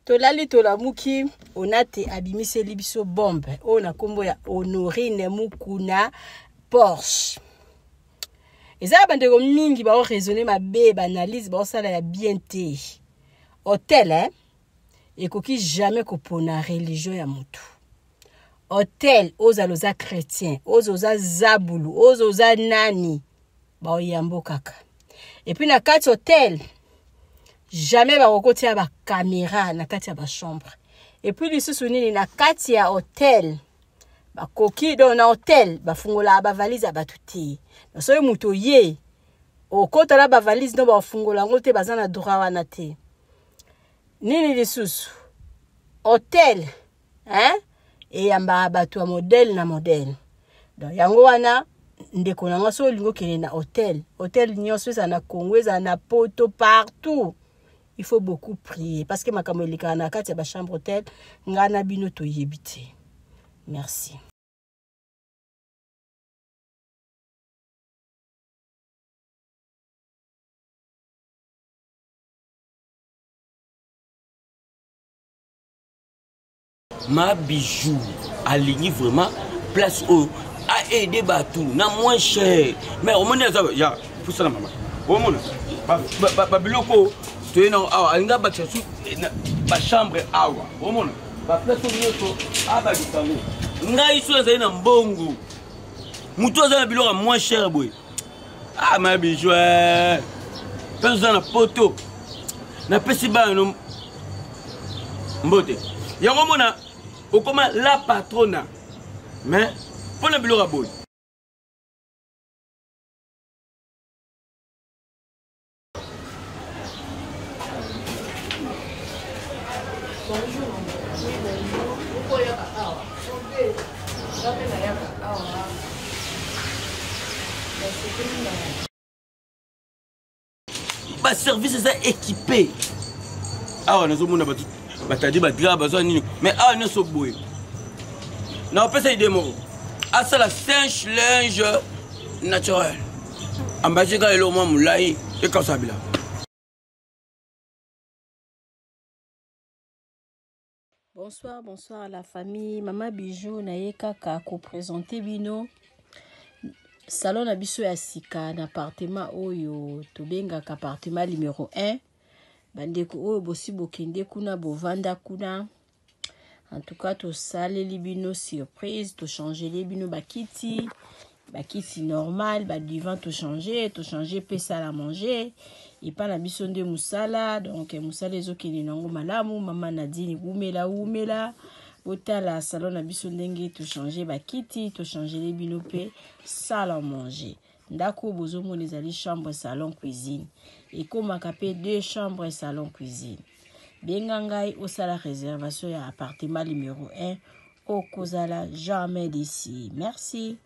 Tolali tolamuki, Onate abimiseli biso bombe oyo na nkombo ya Honorine Mukuna Porsche. Eza na bandeko mingi bao raisonner mabe, ba analyse baosala ya bien te. Hotel hein, ekoki jamais kopona religion ya mutu. Hotel ozala oza chrétien, oza oza zabulu, oza oza nani, baoyambo kaka. Et puis na kati hotel jamais bakokotia ba camera na kati ya ba chambre. Et puis lisusu nini na kati ya hotel bakoki donc na hotel bafungolaka ba valise ya bato te. Na soki moto oye okota na ba valise no bafungola yango te, baza na droit wana te. Nini lisusu hotel hein eyambaka bato ya modèle na modèle. Donc yango wana ndeko na nga, soki olingi okende na hotel, hotel nyonso ezala na Congo, ezala na Poto, partout, il faut beaucoup prier parce que makambo elekaka na kati ya ba chambre hotel, nga na bino toyebi te. Merci. Ma Bijou alingi vraiment place oyo a aider bato na moins cher, mais omoni aza ya pusana mama, omona babiloko toye nango awa, alingi abakisa su bachambre awa, omona baplace oyo nyonso abakisa yango. Ngai so azali na mbongo, motu aza na biloko ya moins cher boye. Ah, ma Bijou, mpe oza na poto, napesi bana no mbote. Yango omona okoma la patrona, mais mpo na biloko ya boye. Bonjour. Oui, bonjour. Okoyaka awa. Nga mpe nayaka awa. Nasepeli na baservice eza équipé awa, nazomona bato batandi badra bazwa nini, mais awa nyonso boye. Naopesa ide moko, asala sèche linge naturel, ambasi kaka eloko mwa molai ekausa bilamba. Bonsoir, bonsoir à la famille. Mama Bijou na ye kaka ko présenter bino salon na biso ya sika na appartement oyo tobengaka appartement numéro 1. Bandeko oyo bosi bokende kuna, bovanda kuna. En tout cas, tosaleli bino surprise, tochangeli bino bakiti, bakiti normal, ba divan tochanger, tochanger pe salle à manger. Epa na biso nde mosala, donc mosala ezokende nango malamu. Mama Nadine wumela wumela, botala salon na biso ndenge tochanger bakiti, tochangeli bino pe salle à manger. Ndako oyo bozomona ezali chambre salon cuisine, ekomaka pe 2 chambres salon cuisine. Benga ngai osala réservation ya appartement numéro 1, okozala jamais d'ici. Merci.